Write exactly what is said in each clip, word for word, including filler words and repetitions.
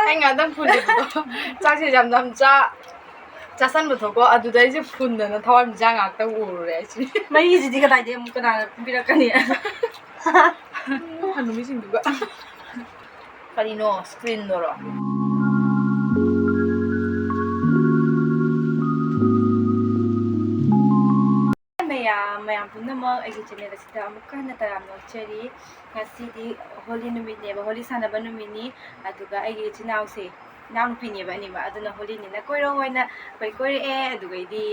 ꯑꯩ ꯉꯥꯛꯇꯪ ꯐꯨꯜꯂꯦꯕꯀꯣ꯫ ꯆꯥꯛꯁꯦ ꯌꯥꯝ ꯌꯥꯝ ꯆꯥ-, ꯆꯥꯁꯟꯕ ꯊꯣꯛꯄ꯫ ꯑꯗꯨꯗ ꯑꯩꯁꯦ ꯐꯨꯟꯗꯅ ꯊꯋꯥꯟꯃꯤꯆꯥꯛ ꯉꯥꯛꯇꯪ ꯎꯔꯨꯔꯦ ꯑꯩꯁꯦ꯫ ꯃꯍꯤꯁꯤꯗꯤ ꯀꯗꯥꯏꯗꯩ ꯑꯃꯨꯛ ꯀꯅꯥꯅ ꯄꯤꯔꯛꯀꯅꯤ? ꯍꯅꯨꯕꯤꯁꯤꯡꯗꯨꯒ꯫ ꯀꯔꯤꯅꯣ? Screenꯗꯣꯔꯣ? ꯃꯌꯥꯝ, ꯃꯌꯥꯝ ꯄꯨꯝꯅꯃꯛ ꯑꯩꯒꯤ channel ꯑꯁꯤꯗ ꯑꯃꯨꯛꯀ ꯍꯟꯅ ꯇꯔꯥꯝꯅ ꯑꯣꯛꯆꯔꯤ꯫ ꯉꯁꯤꯗꯤ ꯍꯣꯂꯤ ꯅꯨꯃꯤꯠꯅꯦꯕ, ꯍꯣꯂꯤ ꯁꯥꯟꯅꯕ ꯅꯨꯃꯤꯠꯅꯤ꯫ ꯑꯗꯨꯒ ꯑꯩꯒꯤ ꯏꯆꯤꯟ ꯏꯅꯥꯎꯁꯦ, ꯏꯅꯥꯎꯅꯨꯄꯤꯅꯦꯕ ꯑꯅꯤꯃꯛ, ꯑꯗꯨꯅ ꯍꯣꯂꯤꯅꯤꯅ ꯀꯣꯏꯔꯛꯑꯣ ꯍꯥꯏꯅ ꯑꯩꯈꯣꯏ ꯀꯣꯏꯔꯛꯑꯦ꯫ ꯑꯗꯨꯒꯩꯗꯤ,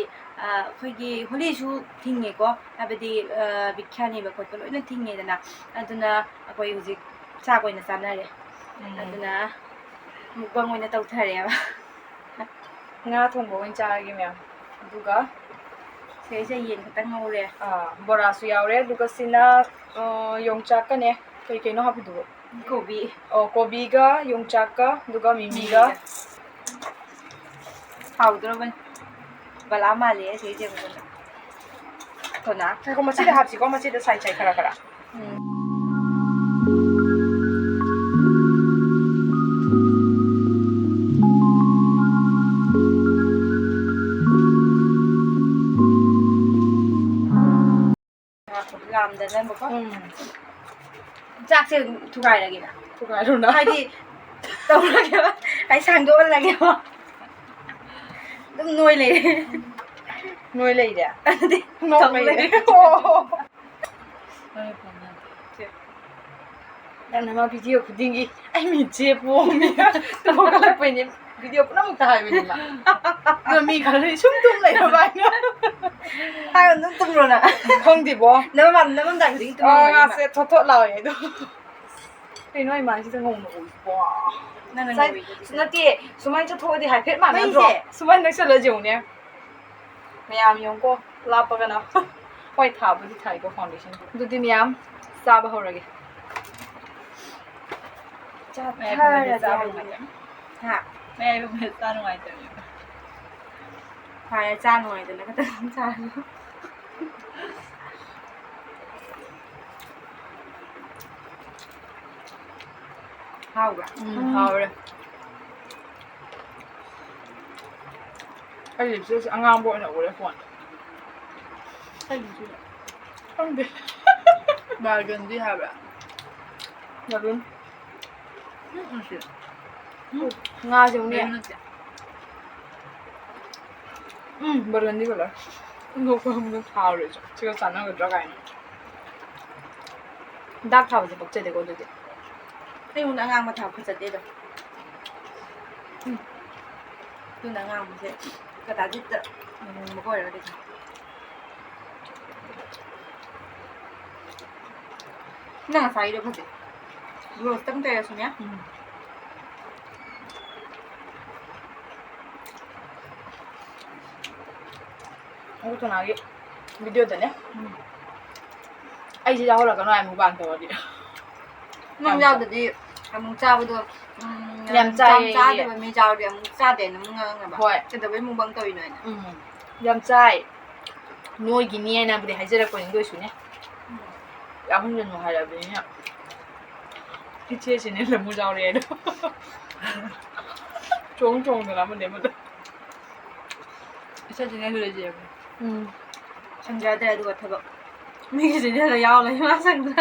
ꯑ, ꯑꯩꯈꯣꯏꯒꯤ ꯍꯣꯂꯤꯁꯨ ꯊꯤꯡꯉꯦꯀꯣ, ꯍꯥꯏꯕꯗꯤ, ꯑ, ꯕꯤꯈ꯭ꯌꯥꯅꯤꯕ ꯈꯣꯠꯄ ꯂꯣꯏꯅ ꯊꯤꯡꯉꯦꯗꯅ꯫ ꯑꯗꯨꯅ ꯑꯩꯈꯣꯏ ꯍꯧꯖꯤꯛ ꯆꯥꯛ ꯑꯣꯏꯅ ꯆꯥꯅꯔꯦ꯫ ꯎꯝ꯫ ꯑꯗꯨꯅ mukbang ꯑꯣꯏꯅ ꯇꯧꯊꯔꯦꯕ꯫ ꯉꯥ ꯊꯣꯡꯕ ꯑꯣꯏꯅ ꯆꯥꯔꯒꯦ ꯃꯌꯥꯝ꯫ ꯑꯗꯨꯒ ꯁꯤꯗꯩꯁꯤꯗ ꯌꯦꯟ ꯈꯛꯇꯪ ꯉꯧꯔꯦ꯫ ꯑꯥ, ꯕꯣꯔꯥꯁꯨ ꯌꯥꯎꯔꯦ꯫ ꯑꯗꯨꯒ ꯁꯤꯅ, ꯑ, ꯌꯣꯡꯆꯥꯛꯀꯅꯦ꯫ ꯀꯩ ꯀꯩꯅꯣ ꯍꯥꯞꯄꯤꯗꯨꯕꯨ? ꯀꯣꯕꯤ꯫ ꯑꯣ, ꯀꯣꯕꯤꯒ ꯌꯣꯡꯆꯥꯛꯀ, ꯑꯗꯨꯒ ꯃꯤꯃꯤꯒ꯫ ꯃꯤꯃꯤꯒ꯫ ꯍꯥꯎꯗ꯭ꯔꯣꯕꯅꯤ꯫ ꯕꯂꯥ ꯃꯥꯜꯂꯦ ꯑꯁꯤꯒꯤ ꯌꯦꯡꯕꯗ꯫ ꯀꯣꯅꯥ꯫ ꯉꯥꯏꯈꯣ, ꯃꯆꯦꯗ ꯍꯥꯞꯁꯤꯀꯣ, ꯃꯆꯦꯗ side side ꯈꯔ ꯈꯔ꯫ ꯎꯝ꯫ ꯂꯥꯝꯗꯅꯕꯀꯣ꯫ ꯎꯝ꯫ ꯆꯥꯛꯁꯦ ꯊꯨꯒꯥꯏꯔꯒꯦꯅ꯫ ꯊꯨꯒꯥꯏꯔꯨꯅ꯫ ꯍꯥꯏꯗꯤ ꯇꯧꯔꯒꯦꯕ꯫ ꯑꯩ ꯁꯥꯡꯗꯣꯛꯍꯜꯂꯒꯦꯕ꯫ ꯑꯗꯨꯝ ꯅꯣꯏ ꯂꯩꯔꯦ꯫ ꯅꯣꯏ ꯂꯩꯔꯦ? ꯑꯗꯨꯗꯤ ꯅꯣꯛ ꯊꯝ ꯂꯩꯔꯦ꯫ ꯂꯩꯔꯦ꯫ ꯑꯣ꯫ ꯅꯪꯅ ꯃꯥ video ꯈꯨꯗꯤꯡꯒꯤ ꯑꯩ ꯃꯤꯠꯁꯦ ꯄꯣꯝꯃꯤ꯫ ꯇꯨꯝ ꯍꯧꯒꯠꯂꯛꯄꯩꯅꯦ꯫ Video ꯄꯨꯝꯅꯃꯛꯇ ꯍꯥꯏꯕꯅꯦ ꯃꯥ꯫ ꯑꯗꯣ ꯃꯤ ꯈꯔꯗꯤ ꯁꯨꯝ ꯇꯨꯝ ꯂꯩꯔꯕ ꯍꯥꯏꯅ꯫ ꯍꯥꯏꯌꯣ, ꯑꯗꯨꯝ ꯇꯨꯝꯕ꯭ꯔꯣ ꯅꯪ? ꯈꯪꯗꯦꯕꯣ꯫ ꯅꯃꯝ-, ꯅꯃꯝꯗꯥꯏ ꯈꯨꯗꯤꯡꯒꯤ ꯑꯣ, ꯇꯨꯝꯃꯝꯒꯅꯤ ꯃꯥꯁꯦ ꯅꯪ꯫ ꯊꯣꯠ ꯊꯣꯠ ꯂꯥꯎꯋꯦ ꯑꯗꯣ꯫ ꯀꯩꯅꯣ ꯑꯩ ꯃꯥꯏꯁꯤꯗ ꯉꯧꯅ ꯎꯏꯁꯤꯕꯣ? ꯅꯪꯅ ꯉꯧꯔꯤꯗꯨꯗꯤ꯫ ꯉꯁꯥꯏ ꯅꯠꯇꯦ, ꯁꯨꯃꯥꯏꯅ ꯆꯠꯊꯣꯛꯑꯗꯤ ꯍꯥꯏꯐꯦꯠ ꯃꯥꯟꯅꯗ꯭ꯔꯣ? ꯃꯩꯁꯦ꯫ ꯁꯨꯃꯥꯏꯅ ꯅꯛꯁꯜꯂ ꯌꯦꯡꯉꯨꯅꯦ꯫ ꯃꯌꯥꯝ ꯌꯦꯡꯉꯨꯀꯣ, ꯂꯥꯞꯄꯒꯅ꯫ ꯍꯣꯏ, ꯊꯥꯕꯨꯗꯤ ꯊꯥꯏꯀꯣ foundation꯫ ꯑꯗꯨꯗꯤ ꯃꯌꯥꯝ ꯆꯥꯕ ꯍꯧꯔꯒꯦ꯫ ꯃꯌꯥꯏ ꯐꯝꯕꯁꯦ ꯆꯥꯊꯔꯒꯦ ꯆꯥꯕ ꯍꯥꯏꯗꯨꯅꯦ꯫ ꯅꯨꯡꯉꯥꯏꯇꯕꯅꯤ꯫ ꯍꯥ? ꯃꯌꯥꯏ ꯐꯝꯕꯁꯦ ꯆꯥ ꯅꯨꯡꯉꯥꯏꯇꯕꯅꯦꯕ꯫ ꯐꯔꯦ, ꯆꯥ ꯅꯨꯡꯉꯥꯏꯗꯅ ꯈꯇꯪ ꯆꯥꯔꯁꯨ꯫ ꯍꯥꯎꯕ꯭ꯔꯥ? ꯎꯝ, ꯎꯝ꯫ ꯍꯥꯎꯔꯦ꯫ ꯑꯩ ꯂꯤꯞꯁꯇꯤꯛꯁꯦ ꯑꯉꯥꯡꯕ ꯑꯣꯏꯅ ꯎꯔꯦ ꯐꯣꯟ꯫ ꯑꯩ ꯂꯤꯞꯁꯇꯤꯛ ꯈꯪꯗꯦ꯫ ꯕꯥꯔꯒꯟꯗꯤ ꯍꯥꯏꯕ꯭ꯔꯥ? ꯃꯔꯨꯟ꯫ ꯎꯝ, ꯎꯝ, ꯁꯤ꯫ ꯎꯝ꯫ ꯉꯥꯁꯦ ꯑꯃꯨꯛꯅꯦ꯫ ꯃꯔꯨꯟ ꯅꯠꯇꯦ꯫ ꯎꯝ, ꯕꯔꯒꯟꯗꯤ ꯀꯂꯔ꯫ ꯅꯣꯛꯄ ꯈꯪꯕꯗ ꯊꯥꯔꯨꯔꯦ ꯑꯩꯁꯨ꯫ ꯁꯤꯒ ꯆꯥꯟꯅꯒꯗ꯭ꯔꯥ ꯀꯥꯏꯅ꯫ ꯗꯥꯛ ꯊꯥꯕꯁꯦ ꯄꯛꯆꯗꯦꯀꯣ ꯑꯗꯨꯗꯤ꯫ ꯑꯩꯉꯣꯟꯗ ꯑꯉꯥꯡꯕ ꯊꯥꯕ ꯐꯖꯗꯦꯗ꯫ ꯎꯝ꯫ ꯑꯗꯨꯅ ꯑꯉꯥꯡꯕꯁꯦ ꯀꯗꯥꯖꯤꯠꯇ ꯌꯦꯡꯅꯤꯡꯕꯒ ꯑꯣꯏꯔꯒꯗꯤ ꯐꯩ꯫ ꯅꯪ ꯉꯁꯥꯏꯒꯤꯗꯣ ꯐꯖꯩ꯫ ꯔꯣꯁꯇꯪ ꯇꯩꯔꯁꯨꯅꯦ꯫ ꯎꯝ꯫ ꯑꯣ, ꯀꯅꯥꯒꯤ ꯚꯤꯗꯤꯑꯣꯗꯅꯦ? ꯎꯝ꯫ ꯑꯩꯁꯦ ꯌꯥꯎꯍꯜꯂꯛꯀꯅꯣ ꯍꯥꯏ ꯃꯨꯛꯕꯥꯡ ꯇꯧꯔꯗꯤ꯫ ꯅꯪ ꯌꯥꯝ ꯌꯥꯎꯗꯗꯤ ꯑꯃꯨꯛ ꯆꯥꯕꯗꯣ, ꯎꯝ, ꯌꯥꯝ ꯌꯥꯝ ꯆꯥꯏꯌꯦ꯫ ꯆꯥꯗꯕ ꯃꯤ ꯌꯥꯎꯔꯗꯤ ꯑꯃꯨꯛ ꯆꯥꯗꯦꯅ ꯑꯃꯨꯛ ꯉꯥꯡꯉꯒ꯫ ꯍꯣꯏ꯫ ꯀꯩꯗꯧꯕꯩ ꯃꯨꯛꯕꯥꯡ ꯇꯧꯔꯤꯅꯣ ꯍꯥꯏꯅ꯫ ꯎꯝ꯫ ꯌꯥꯝ ꯆꯥꯏ꯫ ꯅꯣꯏꯒꯤꯅꯦꯅꯕꯨꯗꯤ ꯍꯥꯏꯖꯔꯛꯄꯅꯤ, ꯑꯗꯨ ꯑꯣꯏꯁꯨꯅꯦ꯫ ꯎꯝ꯫ ꯌꯥꯎꯍꯟꯒꯅꯨ ꯍꯥꯏꯔꯕꯅꯤꯅ꯫ ꯏꯆꯦꯁꯤꯅꯦ ꯂꯃꯨ ꯌꯥꯎꯔꯦ ꯍꯥꯏꯗꯣ꯫ ꯆꯣꯡ ꯆꯣꯡꯗꯅ ꯑꯃꯅꯦ ꯑꯃꯗ꯫ ꯏꯆꯦꯁꯤꯅꯦ ꯂꯣꯏꯖꯩꯕ꯫ ꯎꯝ꯫ ꯁꯪꯖꯗ꯭ꯔꯦ ꯑꯗꯨꯒ ꯊꯕꯛ꯫ ꯃꯤꯒꯤꯁꯤꯗꯤ ꯍꯦꯟꯅ ꯌꯥꯎ ꯂꯩ, ꯃꯥ ꯁꯪꯗ꯭ꯔꯦ꯫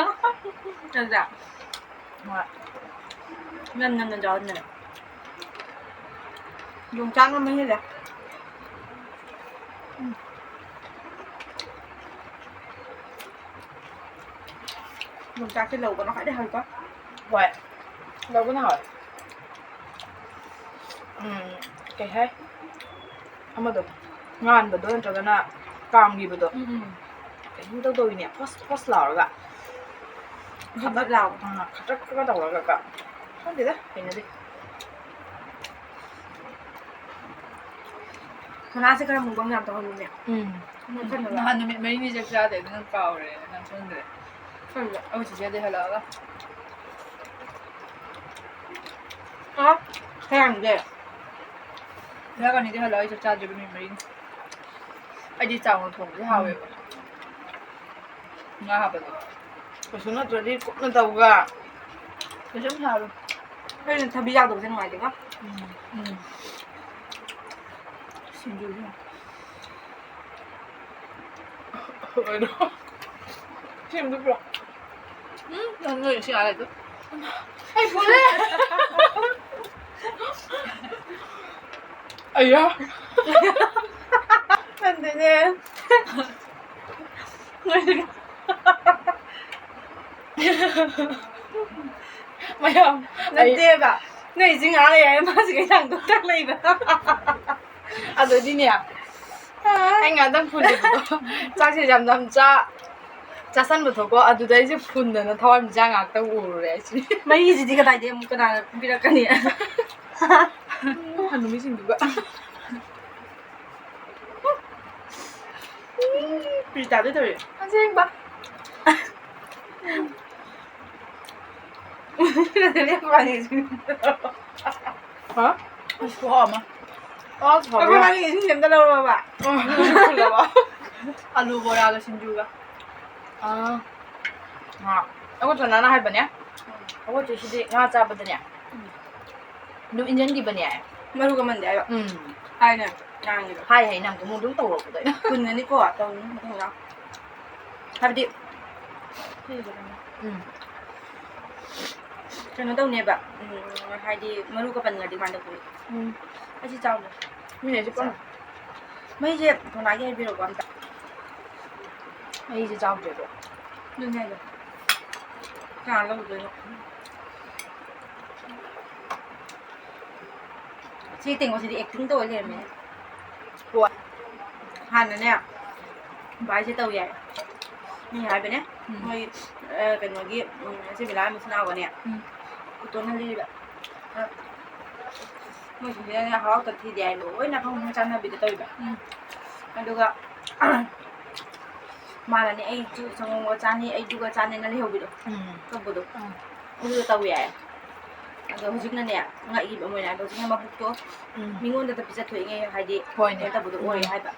ꯅꯠꯇ꯭ꯔꯥ? ꯍꯣꯏ꯫ ꯉꯟ ꯉꯟꯅ ꯌꯥꯎꯍꯟꯗꯅ꯫ ꯌꯣꯡꯆꯥꯛꯅ ꯃꯍꯤ ꯍꯦꯜꯂꯦ꯫ ꯎꯝ꯫ ꯌꯣꯡꯆꯥꯛꯁꯦ ꯂꯧꯕꯅ ꯈ꯭ꯋꯥꯏꯗꯩ ꯍꯥꯎꯏꯀꯣ꯫ ꯍꯣꯏ꯫ ꯂꯧꯕꯅ ꯍꯥꯎꯋꯦ꯫ ꯎꯝ, ꯀꯩ ꯍꯥꯏ? ꯑꯃꯗꯣ, ꯉꯥꯟꯕꯗꯣ ꯅꯠꯇ꯭ꯔꯒꯅ ꯀꯥꯝꯈꯤꯕꯗꯣ꯫ ꯎꯝ, ꯎꯝ꯫ ꯀꯩꯅꯣꯝ ꯏꯇꯧ ꯇꯧꯏꯅꯦ, ꯐꯣꯁ ꯐꯣꯁ ꯂꯥꯎꯔꯒ꯫ ꯕꯨꯠ ꯕꯨꯠ ꯂꯥꯎꯕ꯫ ꯑꯥ, ꯈꯗ꯭ꯔꯛ ꯈꯗ꯭ꯔꯛ ꯇꯧꯔꯒ꯫ ꯈꯪꯗꯦꯗ, ꯍꯩꯅꯗꯦ꯫ ꯁꯅꯥꯁꯦ ꯈꯔ ꯃꯨꯛꯕꯥꯡ ꯌꯥꯝ ꯇꯧꯍꯜꯂꯨꯅꯦ꯫ ꯎꯝ꯫ ꯅꯣꯏ ꯈꯟꯅꯕ꯫ ꯅꯍꯥꯟ ꯅꯨꯃꯤꯠ ꯃꯔꯤꯅꯤ ꯆꯥꯛ ꯆꯥꯗꯦ, ꯑꯗꯨꯅ ꯀꯥꯎꯔꯦ, ꯅꯪ ꯈꯪꯗ꯭ꯔꯦ꯫ ꯈꯪꯗꯦ꯫ ꯑꯩꯈꯣꯏ ꯆꯤꯆꯦꯗꯩ ꯍꯜꯂꯛꯑꯒ꯫ ꯑ? ꯈꯔ ꯌꯥꯝꯗꯦ꯫ ꯍꯜꯂꯛꯀꯅꯤꯗꯤ ꯍꯜꯂꯛꯑꯣ, ꯑꯩ ꯆꯥꯛ ꯆꯥꯗ꯭ꯔꯤꯕ ꯅꯨꯃꯤꯠ ꯃꯔꯤꯅꯤ꯫ ꯑꯩꯗꯤ ꯆꯥꯎꯅ ꯊꯣꯡꯕꯁꯦ ꯍꯥꯎꯋꯦꯕ꯫ ꯉꯥ ꯍꯥꯞꯄꯗꯣ꯫ ꯀꯩꯁꯨ ꯅꯠꯇ꯭ꯔꯗꯤ ꯀꯨꯞꯅ ꯇꯧꯒ꯫ ꯀꯩꯁꯨꯝ ꯁꯥꯔꯣꯏ꯫ ꯑꯩꯅ ꯊꯕꯤ ꯌꯥꯎꯗꯕꯁꯦ ꯅꯨꯡꯉꯥꯏꯇꯦꯀꯣ꯫ ꯎꯝ꯫ ꯎꯝ꯫ ꯁꯤꯡꯖꯨꯁꯦ꯫ ꯀꯩꯅꯣ? ꯁꯤ ꯑꯝꯇ ꯄꯤꯔꯛꯑꯣ꯫ ꯎꯝ, ꯅꯪ ꯅꯣꯏ ꯁꯤ ꯑꯥ ꯂꯩꯗꯣ꯫ ꯑꯩ ꯄꯨꯔꯦ꯫ ꯑꯌꯥ꯫ ꯈꯪꯗꯦꯅꯦ꯫ ꯃꯌꯥꯝ, ꯑꯩ ꯅꯠꯇꯦꯕ꯫ ꯅꯣꯏ ꯏꯆꯤꯡ ꯑꯥ ꯂꯩ ꯍꯥꯏꯔ ꯃꯥꯁꯤ ꯀꯩ ꯊꯥꯡꯗꯣꯛꯇ ꯂꯩꯕ? ꯑꯗꯨꯗꯤꯅꯦ, ꯑꯩ ꯉꯥꯛꯇꯪ ꯐꯨꯜꯂꯤꯕꯗꯣ꯫ ꯆꯥꯛꯁꯦ ꯌꯥꯝ ꯌꯥꯝ ꯆꯥ-, ꯆꯥꯁꯟꯕ ꯊꯣꯛꯄ꯫ ꯑꯗꯨꯗ ꯑꯩꯁꯦ ꯐꯨꯟꯗꯅ ꯊꯋꯥꯟꯃꯤꯆꯥꯛ ꯉꯥꯛꯇꯪ ꯎꯔꯨꯔꯦ ꯑꯩꯁꯦ꯫ ꯃꯍꯤꯁꯤꯗꯤ ꯀꯗꯥꯏꯗꯩ ꯑꯃꯨꯛ ꯀꯅꯥꯅ ꯄꯤꯔꯛꯀꯅꯤ? ꯍꯅꯨꯕꯤꯁꯤꯡꯗꯨꯒ꯫ ꯄꯤ ꯇꯥꯗꯣꯏ ꯇꯧꯔꯤ꯫ ꯑꯁꯦꯡꯕ꯫ ꯍꯥ? ꯑꯁ, ꯈꯨꯍꯥꯎ ꯑꯃ꯫ ꯑꯁ, ꯍꯥꯎꯋꯦ꯫ ꯑꯩꯈꯣꯏ ꯃꯥꯒꯤ ꯏꯁꯤꯡꯁꯦ ꯑꯝꯇ ꯂꯧꯔꯛꯑꯣꯕ꯫ ꯑ, ꯐꯨꯜꯂꯕ? ꯑꯂꯨ ꯕꯣꯔꯥꯒ ꯁꯤꯡꯖꯨꯒ꯫ ꯑꯥ꯫ ꯉꯥ꯫ ꯑꯩꯈꯣꯏ ꯆꯅꯥꯅ ꯍꯥꯏꯕꯅꯦ꯫ ꯑꯩꯈꯣꯏ ꯆꯦꯁꯤꯗꯤ ꯉꯥ ꯆꯥꯕꯗꯅꯦ꯫ ꯎꯝ꯫ ꯑꯗꯨꯝ ꯏꯟꯖꯟꯈꯤꯕꯅꯦ꯫ ꯃꯔꯨ ꯀꯃꯟꯗꯦ ꯍꯥꯏꯕ꯫ ꯎꯝ꯫ ꯍꯥꯏꯅꯦ, ꯉꯥꯡꯉꯤꯗꯣ꯫ ꯍꯥꯏ ꯍꯥꯏ ꯅꯪ ꯑꯃꯨꯛ ꯑꯗꯨꯝ ꯇꯧꯔꯛꯄꯗꯣ ꯑꯩꯅ꯫ ꯀꯨꯟꯅꯅꯤꯀꯣ ꯇꯧꯅꯤ ꯃꯊꯪ ꯃꯊꯪ꯫ ꯍꯥꯏꯕꯗꯤ, ꯎꯝ꯫ ꯀꯩꯅꯣ ꯇꯧꯅꯦꯕ, ꯎꯝ, ꯍꯥꯏꯗꯤ ꯃꯔꯨꯒ ꯄꯟꯒ꯭ꯔꯗꯤ ꯀꯃꯥꯏꯅ ꯇꯧꯗꯣꯏꯅꯣ? ꯎꯝ꯫ ꯑꯩꯁꯤ ꯆꯥꯎꯅ꯫ ꯃꯤꯅ ꯑꯩꯁꯦ ꯄꯪ-, ꯃꯩꯁꯦ ꯊꯣꯡꯅꯥꯒꯤ ꯍꯩꯕꯤꯔꯛꯑꯣ ꯑꯝꯇ꯫ ꯑꯩꯁꯦ ꯆꯥꯎꯗ꯭ꯔꯦꯀꯣ꯫ ꯑꯗꯨꯅꯦ ꯍꯥꯏꯁꯦ꯫ ꯀꯅꯥ ꯂꯧꯗꯣꯏꯅꯣ? ꯁꯤ ꯇꯦꯡꯀꯣꯠꯁꯤꯗꯤ acting ꯇꯧꯔ ꯂꯩꯔꯝꯃꯦ꯫ ꯍꯣꯏ꯫ ꯍꯥꯟꯅꯅꯦ, ꯚꯥꯏꯁꯦ ꯇꯧ ꯌꯥꯏ꯫ ꯃꯤ ꯍꯥꯏꯕꯅꯦ, ꯎꯝ꯫ ꯃꯣꯏ, ꯑ, ꯀꯩꯅꯣꯒꯤ, ꯎꯝ, ꯏꯆꯦ ꯕꯦꯂꯥ ꯃꯆꯤꯟ ꯃꯅꯥꯎꯒꯅꯦ, ꯎꯝ꯫ ꯎꯇꯣꯟꯅ ꯂꯤꯔꯤꯕ꯫ ꯑ, ꯃꯣꯏꯁꯤꯡꯁꯤꯅꯅꯦ ꯍꯔꯥꯎ ꯇꯊꯤꯗꯤ ꯍꯥꯏ ꯂꯣꯏꯅ ꯐꯪ ꯐꯪ ꯆꯥꯟꯅꯕꯤꯗꯣ ꯇꯧꯔꯤꯕ꯫ ꯎꯝ꯫ ꯑꯗꯨꯒ ꯃꯥꯅꯅꯦ, "ꯑꯩ ꯆꯨ-, ꯁꯪꯒꯣꯝꯒ ꯆꯥꯅꯤ, ꯑꯩ ꯗꯨꯒ ꯆꯥꯅꯤꯅ" ꯂꯩꯍꯧꯕꯤꯗꯣ꯫ ꯎꯝ꯫ ꯇꯧꯕꯗꯣ꯫ ꯎꯝ꯫ ꯑꯗꯨꯗꯣ ꯇꯧ ꯌꯥꯏ꯫ ꯑꯗꯣ ꯍꯧꯖꯤꯛꯅꯅꯦ, ꯉꯛꯏꯕ ꯃꯣꯏꯅ꯫ ꯑꯗꯣ ꯍꯧꯖꯤꯛꯅ ꯃꯕꯨꯛꯇꯣ ꯎꯝ꯫ ꯃꯤꯉꯣꯟꯗ ꯄꯤꯖꯊꯣꯛꯏꯉꯩ ꯍꯥꯏꯗꯤ ꯍꯣꯏꯅꯦ꯫ ꯀꯩꯅꯣ ꯇꯧꯕꯗꯣ ꯎꯝ꯫ ꯑꯣꯏ ꯍꯥꯏꯕ꯫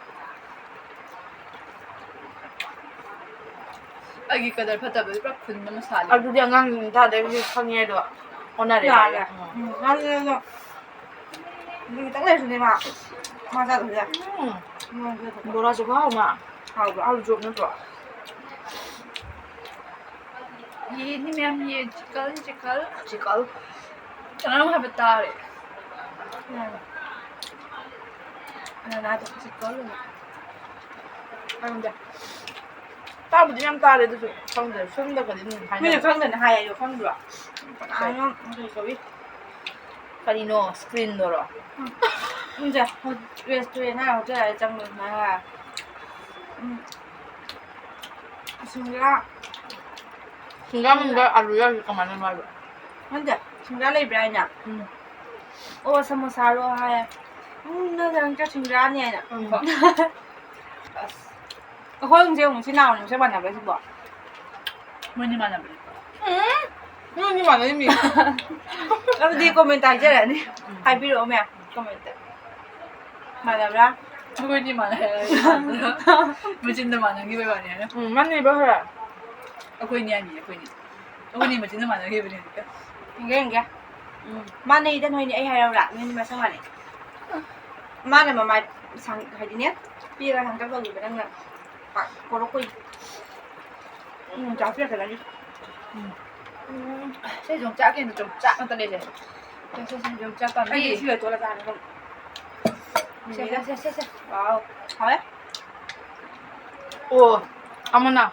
ꯑꯩꯒꯤ ꯀꯗꯔ ꯐꯠꯇꯕꯗꯤ ꯄꯨꯔꯥ ꯈꯨꯟ ꯑꯃ ꯁꯥꯜꯂꯦ꯫ ꯑꯗꯨꯗꯤ ꯑꯉꯥꯡꯁꯤꯡ ꯊꯥꯗꯣꯏꯕꯁꯨ ꯈꯪꯉꯦ ꯑꯗꯣ ꯑꯣꯟꯅꯔꯦ ꯌꯥꯔꯦ꯫ ꯍꯥꯏꯔꯦ꯫ ꯎꯝ, ꯃꯥꯅꯦ, ꯑꯗꯣ ꯑꯗꯨ ꯈꯤꯇꯪ ꯂꯩꯔꯁꯨꯅꯦ ꯃꯥ꯫ ꯃꯥ ꯆꯥꯗꯕꯁꯦ꯫ ꯎꯝ꯫ ꯃꯉꯣꯟꯗ ꯊꯣꯛꯄ꯫ ꯕꯣꯔꯥꯁꯨ ꯈꯨꯍꯥꯎ ꯑꯃ꯫ ꯍꯥꯎꯕ꯭ꯔꯣ? ꯑꯥꯂꯨ ꯆꯣꯞ ꯅꯠꯇ꯭ꯔꯣ? ꯌꯦꯟꯅꯤ ꯃꯌꯥꯝ ꯌꯦꯟ꯫ Chicken, chicken. ꯆꯤꯀꯜ꯫ ꯀꯅꯥꯅꯣꯝ ꯍꯥꯏꯕ ꯇꯥꯔꯦ꯫ ꯎꯝ꯫ ꯀꯅꯥꯅꯣ ꯍꯥꯏꯕ ꯆꯤꯀꯜ ꯑꯣꯏꯅ꯫ ꯈꯪꯗꯦ꯫ ꯇꯥꯕꯨꯗꯤ ꯌꯥꯝ ꯇꯥꯔꯦ ꯑꯗꯨꯁꯨ ꯈꯪꯗꯦ꯫ ꯐꯤꯂꯝꯗꯒꯗꯤ ꯑꯗꯨꯝ ꯍꯥꯏꯅꯕ꯫ ꯃꯤꯅ ꯈꯪꯗꯅ ꯍꯥꯏ ꯍꯥꯏꯌꯣ, ꯈꯪꯗ꯭ꯔꯣ? ꯀꯅꯥꯅꯣ? ꯀꯔꯤ ꯀꯧꯏ? ꯀꯔꯤꯅꯣ? ꯁ꯭ꯀ꯭ꯔꯤꯟꯗꯨꯔꯣ? ꯎꯝ꯫ ꯎꯝ, ꯁꯦ, ꯔꯦꯁꯇꯨꯔꯦꯟ ꯍꯥꯏꯔ ꯍꯣꯇꯦꯜ ꯍꯥꯏꯔ ꯆꯪꯕ ꯑꯗꯨꯃꯥꯏꯅ ꯍꯥꯏꯔ꯫ ꯎꯝ꯫ ꯁꯤꯡꯒ꯭ꯔꯥ꯫ ꯁꯤꯡꯒ꯭ꯔꯥ ꯃꯅꯨꯡꯗ ꯑꯂꯨ ꯌꯥꯎꯔꯤꯁꯦ ꯀꯃꯥꯏꯅꯅꯣ ꯍꯥꯏꯕ? ꯈꯪꯗꯦ, ꯁꯤꯡꯒ꯭ꯔꯥ ꯂꯩꯕ꯭ꯔꯥ ꯍꯥꯏꯅ? ꯎꯝ꯫ ꯑꯣ, ꯁꯃꯣꯁꯥꯔꯣ ꯍꯥꯏ꯫ ꯎꯝ, ꯅꯪ ꯅꯪ ꯁꯤꯡꯒ꯭ꯔꯥꯅꯤ ꯍꯥꯏꯅ꯫ ꯎꯝ꯫ ꯑꯁ꯫ ꯑꯩꯈꯣꯏ ꯑꯍꯨꯝꯁꯦ ꯑꯃꯨꯛ ꯏꯆꯤꯟ ꯏꯅꯥꯎꯅꯤ, ꯃꯁꯛ ꯃꯥꯟꯅꯕ꯭ꯔꯥ ꯁꯤꯕꯣ? ꯃꯣꯏꯅꯤ ꯃꯥꯟꯅꯕꯅꯦ꯫ ꯎꯝ, ꯃꯣꯏꯅꯤ ꯃꯥꯟꯅꯩ ꯃꯤ꯫ ꯑꯗꯨꯗꯤ comment ꯍꯥꯏꯖꯔꯛꯑꯅꯤ꯫ ꯎꯝ꯫ ꯍꯥꯏꯕꯤꯔꯛꯑꯣ ꯃꯌꯥꯝ comment꯫ ꯃꯥꯟꯅꯕ꯭ꯔꯥ? ꯑꯩꯈꯣꯏꯅꯤ ꯃꯥꯟꯅꯩ ꯍꯥꯏꯔꯒ ꯃꯆꯤꯟꯗ ꯃꯥꯟꯅꯈꯤꯕꯩ ꯋꯥꯅꯤ ꯍꯥꯏꯅ꯫ ꯎꯝ, ꯃꯥꯟꯅꯩꯕ ꯈꯔ꯫ ꯑꯩꯈꯣꯏꯅꯤ ꯍꯥꯏꯅꯤ, ꯑꯩꯈꯣꯏꯅꯤ꯫ ꯑꯩꯈꯣꯏꯅꯤ ꯃꯆꯤꯟꯗ ꯃꯥꯟꯅꯈꯤꯕꯅꯦ ꯍꯧꯖꯤꯛꯇ꯫ ꯌꯦꯡꯒꯦ, ꯌꯦꯡꯒꯦ꯫ ꯎꯝ꯫ ꯃꯥꯟꯅꯩꯗ ꯅꯣꯏꯅꯤ, ꯑꯩ ꯍꯥꯏꯔꯛꯎꯔꯥ? ꯅꯣꯏꯅꯤ ꯃꯁꯛ ꯃꯥꯟꯅꯩ꯫ ꯃꯥꯅ ꯃꯃꯥꯏ ꯁꯥꯡ-, ꯍꯥꯏꯗꯤꯅꯦ, ꯄꯤꯛꯑꯒ ꯁꯥꯡꯇꯛ ꯇꯧꯈꯤꯕ, ꯅꯪꯅ ꯄꯥꯛ ꯀꯣꯔꯣꯛ ꯀꯣꯏ꯫ ꯎꯝ, ꯆꯥꯛ ꯄꯤꯔꯛꯀꯗꯕꯅꯤ꯫ ꯎꯝ꯫ ꯎꯝ꯫ ꯁꯤ ꯌꯣꯡꯆꯥꯛ ꯀꯩꯅꯣ, ꯌꯣꯡꯆꯥꯛ ꯉꯥꯛꯇ ꯂꯩꯔꯦ꯫ ꯁꯦ, ꯁꯦ, ꯁꯦ, ꯌꯣꯡꯆꯥꯛ ꯄꯥꯝꯕꯤ꯫ ꯑꯩꯗꯤ ꯁꯤ ꯂꯣꯏꯊꯣꯛꯍꯜꯂ ꯆꯥꯔꯅꯤ ꯑꯗꯨꯝ꯫ ꯁꯦ, ꯁꯦ, ꯁꯦ, ꯁꯦ, ꯁꯦ꯫ ꯋꯥꯎ꯫ ꯍꯥꯎꯋꯦ꯫ ꯑꯣ, ꯑꯃꯅ꯫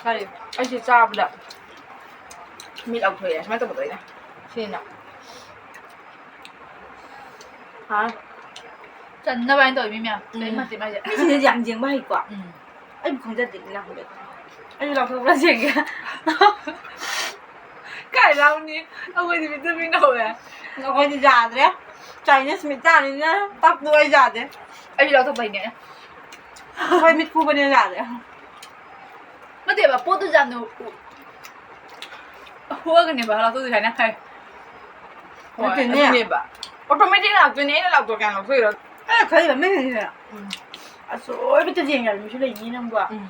ꯀꯔꯤ? ꯑꯩꯁꯦ ꯆꯥꯕꯗ ꯃꯤꯠ ꯂꯥꯎꯊꯣꯛꯑꯦ꯫ ꯁꯨꯃꯥꯏꯅ ꯇꯧꯕꯗꯣ ꯑꯩꯅ꯫ ꯁꯤꯅ꯫ ꯍꯥ? ꯆꯟꯅꯕ ꯍꯥꯏꯅ ꯇꯧꯋꯤ ꯃꯤ ꯃꯌꯥꯝ꯫ ꯎꯝ꯫ ꯀꯔꯤꯝ ꯅꯠꯇꯦ ꯃꯥꯏꯁꯦ꯫ ꯃꯤꯁꯤꯡꯁꯦ ꯌꯥꯝ ꯌꯦꯡꯕ ꯍꯩꯀꯣ꯫ ꯎꯝ꯫ ꯑꯩꯕꯨ ꯈꯪꯖꯗꯦ ꯅꯪ ꯍꯧꯖꯤꯛ꯫ ꯑꯩꯁꯨ ꯂꯥꯎꯊꯣꯛꯄ꯭ꯔꯥ ꯌꯦꯡꯒꯦ꯫ ꯀꯥꯏ ꯂꯥꯎꯅꯤ? ꯑꯩꯈꯣꯏꯗꯤ ꯃꯤꯠꯇ ꯃꯤꯅ ꯍꯧꯋꯦ꯫ ꯑꯩꯈꯣꯏꯗꯤ ꯌꯥꯗ꯭ꯔꯦ꯫ Chinese ꯃꯤꯠ ꯇꯥꯅꯤꯅ ꯇꯞꯇꯣ ꯑꯩ ꯌꯥꯗꯦ꯫ ꯑꯩꯁꯨ ꯂꯥꯎꯊꯣꯛꯄ ꯍꯩꯅꯦ꯫ ꯑꯩꯈꯣꯏ ꯃꯤꯠ ꯈꯨꯕꯅꯤꯅ ꯌꯥꯗꯦ꯫ ꯅꯠꯇꯦꯕ, ꯄꯣꯠꯇꯨ ꯌꯥꯝꯅ ꯎ-, ꯍꯣꯒꯅꯦꯕ ꯂꯥꯎꯊꯣꯛꯇꯣꯏꯁꯦ ꯍꯥꯏꯅ ꯈꯥꯏ꯫ ꯍꯣꯏ, ꯅꯠꯇꯦꯅꯦ꯫ ꯑꯗꯨꯅꯦꯕ꯫ Automatic ꯂꯥꯛꯇꯣꯏꯅꯦ, ꯑꯩꯅ ꯂꯥꯎꯊꯣꯛꯀꯦ ꯍꯥꯏꯅ ꯂꯥꯎꯊꯣꯛꯏꯔꯣ? ꯑꯩꯅ ꯈꯜꯂꯤꯕ ꯃꯤꯁꯤꯡꯁꯤꯅ ꯎꯝ꯫ ꯑꯁꯣꯏꯕꯇ ꯌꯦꯡ ꯌꯥꯕ ꯃꯤꯁꯨ ꯂꯩꯅꯤ ꯅꯪꯕꯣ꯫ ꯎꯝ꯫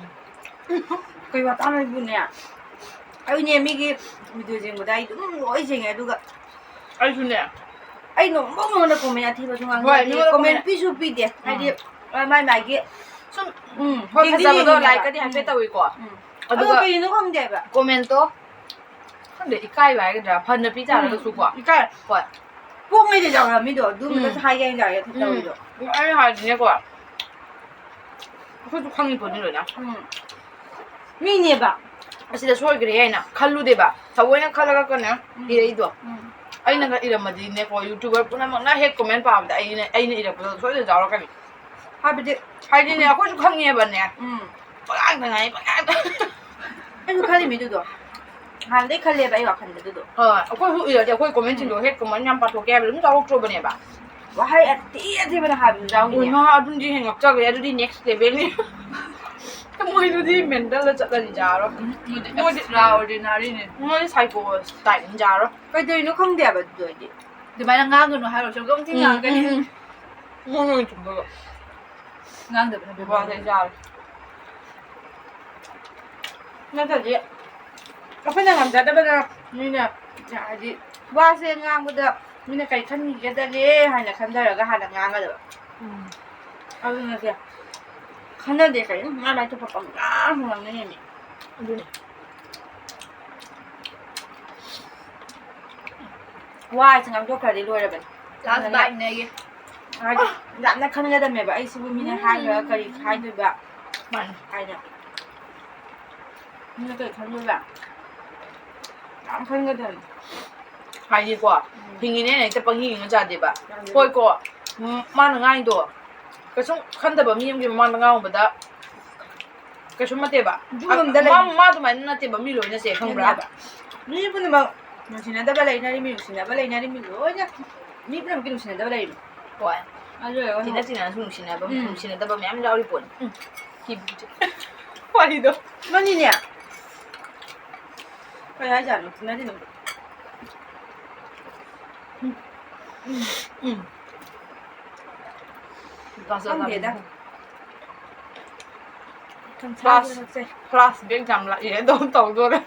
ꯀꯩ ꯋꯥꯇꯥꯅꯣ ꯑꯩꯕꯨꯅꯦ꯫ ꯑꯩꯅꯦ ꯃꯤꯒꯤ video ꯌꯦꯡꯕꯗ ꯑꯩ ꯑꯗꯨꯝ ꯂꯣꯏ ꯌꯦꯡꯉꯦ, ꯑꯗꯨꯒ ꯑꯩꯁꯨꯅꯦ꯫ ꯑꯩ ꯅꯣꯡꯃ ꯅꯣꯡꯃꯗ comment ꯑꯊꯤꯕꯁꯨ ꯍꯣꯏ, ꯉꯥꯡꯖꯗꯦ, ꯃꯤꯉꯣꯟꯗ comment comment ꯄꯤꯁꯨ ꯄꯤꯗꯦ꯫ ꯍꯥꯏꯗꯤ, ꯎꯝ꯫ ꯑ, ꯃꯥꯏ ꯃꯥꯏꯒꯤ ꯁꯨꯝ ꯎꯝ, ꯍꯣꯏ, ꯌꯦꯡꯗꯤ ꯐꯖꯕꯗꯣ ꯌꯦꯡꯉꯤꯅꯦꯕ꯫ Like ꯀꯗꯤ ꯍꯥꯏꯐꯦꯠ ꯎꯝ꯫ ꯇꯧꯏꯀꯣ꯫ ꯎꯝ꯫ ꯑꯗꯨꯒ ꯑꯗꯨꯒ ꯀꯩꯒꯤꯅꯣ ꯈꯪꯗꯦꯕ꯫ Commentꯇꯣ ꯈꯪꯗꯦ, ꯏꯀꯥꯏꯕ ꯍꯥꯏꯒꯗ꯭ꯔꯥ, ꯐꯅ ꯄꯤꯖꯔꯒꯁꯨꯀꯣ꯫ ꯎꯝ, ꯏꯀꯥꯏ꯫ ꯍꯣꯏ꯫ ꯄꯣꯛꯉꯩꯗ ꯌꯥꯎꯔꯝꯃꯤꯗꯣ, ꯑꯗꯨꯝꯕꯗ ꯎꯝ꯫ ꯍꯥꯏꯒꯦ ꯍꯥꯏꯅ ꯌꯥꯎꯔꯦ ꯎꯝ꯫ ꯇꯧꯔꯤꯗꯣ꯫ ꯑꯩꯅ ꯍꯥꯏꯗꯤꯅꯦꯀꯣ, ꯑꯩꯈꯣꯏꯁꯨ ꯈꯪꯉꯤ ꯄꯣꯠꯅꯤ ꯂꯣꯏꯅ꯫ ꯎꯝ꯫ ꯃꯤꯅꯦꯕ꯫ ꯑꯁꯤꯗ ꯁꯣꯏꯈ꯭ꯔꯦ ꯍꯥꯏꯅ ꯈꯜꯂꯨꯗꯦꯕ꯫ ꯊꯑꯣꯏꯅ ꯈꯜꯂꯒ ꯀꯅꯦ ꯎꯝ꯫ ꯏꯔꯛꯏꯗꯣ꯫ ꯎꯝ꯫ ꯑꯩꯅꯒ ꯏꯔꯝꯃꯗꯤꯅꯦꯀꯣ, YouTuber ꯄꯨꯝꯅꯃꯛꯅ ꯍꯦꯛ comment ꯄꯥꯕꯗ ꯑꯩꯅ, ꯑꯩꯅ ꯏꯔꯛꯄꯗꯣ ꯁꯣꯏꯗꯅ ꯌꯥꯎꯔꯛꯀꯅꯤ꯫ ꯍꯥꯏꯕꯗꯤ ꯍꯥꯏꯗꯤꯅꯦ, ꯑꯩꯈꯣꯏꯁꯨ ꯈꯪꯉꯦꯕꯅꯦ꯫ ꯎꯝ꯫ ꯄꯉꯥꯡꯗ ꯉꯥꯡꯉꯤ, ꯄꯉꯥꯡꯗ꯫ ꯑꯩꯁꯨ ꯈꯜꯂꯤꯃꯤ ꯑꯗꯨꯗꯣ꯫ ꯍꯥꯟꯅꯗꯩ ꯈꯜꯂꯦꯕ ꯑꯩ ꯋꯥꯈꯜꯗ ꯑꯗꯨꯗꯣ꯫ ꯍꯣꯏ, ꯑꯩꯈꯣꯏꯁꯨ ꯏꯔꯗꯤ ꯑꯩꯈꯣꯏ commentꯁꯤꯡꯗꯣ ꯎꯝ꯫ ꯍꯦꯛ comment ꯌꯥꯝ ꯄꯥꯊꯣꯛꯀꯦ ꯍꯥꯏꯕꯗ ꯑꯗꯨꯝ ꯌꯥꯎꯔꯛꯇ꯭ꯔꯣꯕꯅꯦꯕ꯫ ꯋꯥꯍꯩ ꯑꯊꯤ ꯑꯊꯤꯕꯅ ꯍꯥꯏꯕꯁꯨ ꯌꯥꯎꯏꯅꯦ꯫ ꯏꯃꯥ, ꯑꯗꯨꯝꯗꯤ ꯍꯦꯟꯅ ꯉꯛꯆꯈ꯭ꯔꯦ꯫ ꯑꯗꯨꯗꯤ next levelꯅꯤ꯫ ꯃꯣꯏꯗꯨꯗꯤ mentalꯗ ꯆꯠꯂꯅꯤ ꯌꯥꯔꯣꯏ꯫ ꯎꯝ, ꯃꯣꯏꯗꯤ ꯃꯣꯏꯗꯤ extraordinaryꯅꯦ꯫ ꯃꯣꯏꯗꯤ psycho typeꯅꯤ ꯌꯥꯔꯣꯏ꯫ ꯀꯩꯗꯧꯔꯤꯅꯣ ꯈꯪꯗꯦ ꯍꯥꯏꯕ ꯑꯗꯨꯗꯣ ꯑꯩꯗꯤ꯫ ꯑꯗꯨꯃꯥꯏꯅ ꯉꯥꯡꯒꯅꯨ ꯍꯥꯏꯔꯨꯔꯁꯨ ꯑꯗꯨꯝ ꯊꯤ ꯎꯝ, ꯉꯥꯡꯉꯛꯀꯅꯤ꯫ ꯎꯝ, ꯎꯝ꯫ ꯃꯣꯏ ꯂꯣꯏ ꯆꯨꯝꯗꯣꯏꯕ꯫ ꯉꯥꯡꯗꯕꯅ ꯐꯩ꯫ ꯕꯕꯥꯁꯦ ꯌꯥꯔꯦ꯫ ꯅꯠꯇ꯭ꯔꯗꯤ ꯑꯩꯈꯣꯏꯅ ꯉꯝꯖꯗꯕꯗ ꯃꯤꯅ, ꯍꯥꯏꯗꯤ, ꯋꯥꯁꯦ ꯉꯥꯡꯕꯗ ꯃꯤꯅ ꯀꯔꯤ ꯈꯟꯈꯤꯒꯗꯒꯦ ꯍꯥꯏꯅ ꯈꯟꯊꯔꯒ ꯍꯥꯟꯅ ꯉꯥꯡꯒꯗꯕ꯫ ꯎꯝ꯫ ꯑꯗꯨꯅꯁꯦ ꯈꯟꯅꯗꯦ ꯀꯔꯤꯝ, ꯃꯥꯏ ꯃꯥꯏ ꯊꯣꯛꯄ ꯄꯪꯉꯥꯡ ꯉꯥꯡꯅꯩꯅꯦ꯫ ꯑꯗꯨꯅꯦ꯫ ꯋꯥꯁꯦ ꯉꯥꯡꯊꯣꯛꯈ꯭ꯔꯗꯤ ꯂꯣꯏꯔꯕꯅꯤ꯫ Last biteꯅꯦ ꯑꯩꯒꯤ꯫ ꯍꯥꯏꯗꯤ ꯌꯥꯝꯅ ꯈꯟꯒꯗꯕꯅꯦꯕ, ꯑꯩꯁꯤꯕꯨ ꯃꯤꯅ ꯎꯝ꯫ ꯍꯥꯏꯈ꯭ꯔꯒ ꯀꯔꯤ ꯍꯥꯏꯗꯣꯏꯕ ꯃꯥꯅꯤ꯫ ꯍꯥꯏꯅ꯫ ꯃꯤꯅ ꯀꯔꯤ ꯈꯟꯗꯣꯏꯕ? ꯌꯥꯝ ꯈꯟꯒꯗꯕꯅꯤ꯫ ꯍꯥꯏꯗꯤꯀꯣ, ꯎꯝ꯫ ꯍꯤꯡꯉꯤꯅꯦꯅ ꯍꯦꯛꯇ ꯄꯪꯍꯤꯡ ꯍꯤꯡꯉ ꯆꯥꯗꯦꯕ꯫ ꯌꯥꯗꯦꯕ꯫ ꯍꯣꯏꯀꯣ, ꯎꯝ, ꯃꯥꯅ ꯉꯥꯡꯉꯤꯗꯣ ꯀꯩꯁꯨꯝ ꯈꯟꯗꯕ ꯃꯤ ꯑꯃꯒꯤ ꯃꯃꯥꯡꯗ ꯉꯥꯡꯉꯨꯕꯗ ꯀꯩꯁꯨꯝ ꯅꯠꯇꯦꯕ꯫ ꯑꯗꯨ ꯉꯝꯗ ꯂꯩ꯫ ꯃꯥ, ꯃꯥ ꯑꯗꯨꯃꯥꯏꯅ ꯅꯠꯇꯦꯕ, ꯃꯤ ꯂꯣꯏꯅꯁꯦ, ꯈꯪꯕ꯭ꯔꯥ? ꯅꯠꯇꯦꯕ꯫ ꯃꯤ ꯄꯨꯝꯅꯃꯛ ꯅꯨꯡꯁꯤꯅꯗꯕ ꯂꯩꯅꯔꯤ, ꯃꯤ ꯅꯨꯡꯁꯤꯅꯕ ꯂꯩꯅꯔꯤ, ꯃꯤ ꯂꯣꯏꯅ, ꯃꯤ ꯄꯨꯝꯅꯃꯛꯀꯤ ꯅꯨꯡꯁꯤꯅꯗꯕ ꯂꯩꯔꯤꯕ꯫ ꯍꯣꯏ꯫ ꯑꯗꯨ ꯑꯣꯏꯔꯒꯁꯨ ꯇꯤꯟꯅ ꯇꯤꯟꯅꯁꯨ ꯅꯨꯡꯁꯤꯅꯕ, ꯎꯝ꯫ ꯅꯨꯡꯁꯤꯅꯗꯕ ꯃꯌꯥꯝ ꯌꯥꯎꯔꯤ ꯄꯣꯠꯅꯤ꯫ ꯎꯝ꯫ ꯀꯤꯕꯨ ꯀꯤꯖꯩ꯫ ꯋꯥꯔꯤꯗꯣ꯫ ꯃꯅꯤꯅꯦ꯫ ꯀꯩ ꯍꯥꯏꯖꯥꯠꯅꯣ? ꯇꯤꯟꯅꯗꯦ ꯑꯗꯨꯝ꯫ ꯎꯝ꯫ ꯎꯝ꯫ ꯈꯪꯗꯦꯗ꯫ ꯁꯪꯁꯥꯔꯁꯦ ꯐ꯭ꯂꯥꯁ-, ꯉꯛꯆꯩ꯫ Flashback ꯌꯥꯝ ꯂꯥꯛꯑꯦ, ꯑꯗꯨꯝ ꯇꯧꯗꯣꯔꯦ꯫